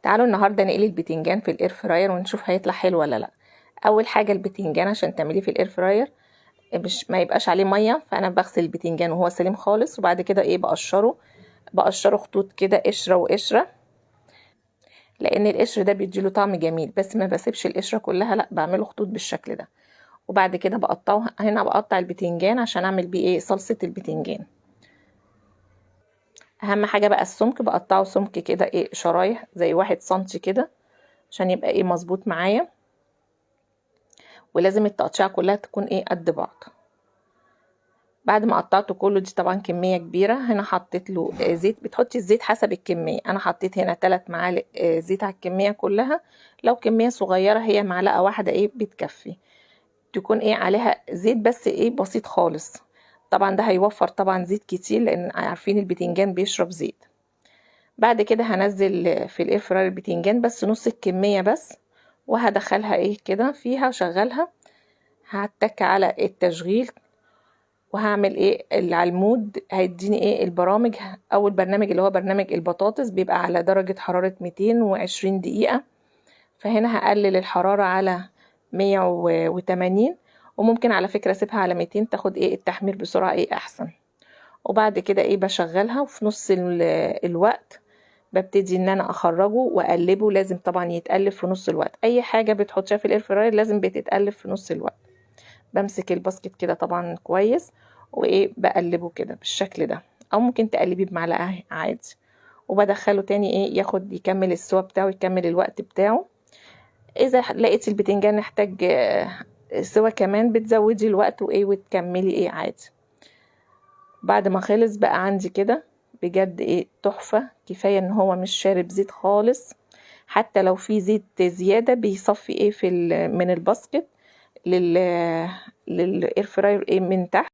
تعالوا النهارده نقلي البتنجان في ال air fryer ونشوف هيطلع حلو ولا لا. اول حاجة البتنجان عشان تعمليه في ال air fryer مش ما يبقاش عليه ميه، فانا بغسل البتنجان وهو سليم خالص، وبعد كده ايه بقشره خطوط كده، قشرة وقشره، لان القشر ده بيديله طعم جميل، بس ما بسيبش القشرة كلها، لا بعمله خطوط بالشكل ده. وبعد كده بقطعه. هنا بقطع البتنجان عشان اعمل بيه ايه صلصه البتنجان. اهم حاجة بقى السمك، بقطعه سمك كده ايه شرايح زي 1 سنتي كده عشان يبقى ايه مظبوط معايا، ولازم التقطيعه كلها تكون ايه قد بعض. بعد ما قطعته كله، دي طبعا كمية كبيرة، هنا حطيت له زيت. بتحطي الزيت حسب الكمية، انا حطيت هنا 3 معالق زيت على الكمية كلها. لو كمية صغيرة هي معلقه واحدة ايه بتكفي، تكون ايه عليها زيت بس ايه بسيط خالص. طبعا ده هيوفر طبعا زيت كتير، لان عارفين البتنجان بيشرب زيت. بعد كده هنزل في ال air fryer البتنجان بس نص الكمية بس، وهدخلها ايه كده فيها وشغلها. هتك على التشغيل وهعمل ايه اللي على ال mode هيديني ايه البرامج. اول برنامج اللي هو برنامج البطاطس بيبقى على درجة حرارة 220 دقيقة، فهنا هقلل الحرارة على 180، وممكن على فكرة اسيبها على 200 تاخد ايه التحمير بسرعة ايه احسن. وبعد كده ايه بشغلها، وفي نص الوقت ببتدي ان انا اخرجه واقلبه. لازم طبعا يتقلب في نص الوقت، اي حاجة بتحطيها في ال air fryer لازم بتتقلب في نص الوقت. بمسك ال basket كده طبعا كويس وايه بقلبه كده بالشكل ده، او ممكن تقلبيه بمعلقه عادي. وبدخله تاني ايه ياخد يكمل السوا بتاعه، يكمل الوقت بتاعه. اذا لقيتي البتنجان محتاج سوا كمان بتزودي الوقت وايه وتكملي ايه عادي. بعد ما خلص بقى عندي كده بجد ايه تحفة. كفاية ان هو مش شارب زيت خالص، حتى لو في زيت زيادة بيصفي ايه في من ال basket لل air fryer ايه من تحت.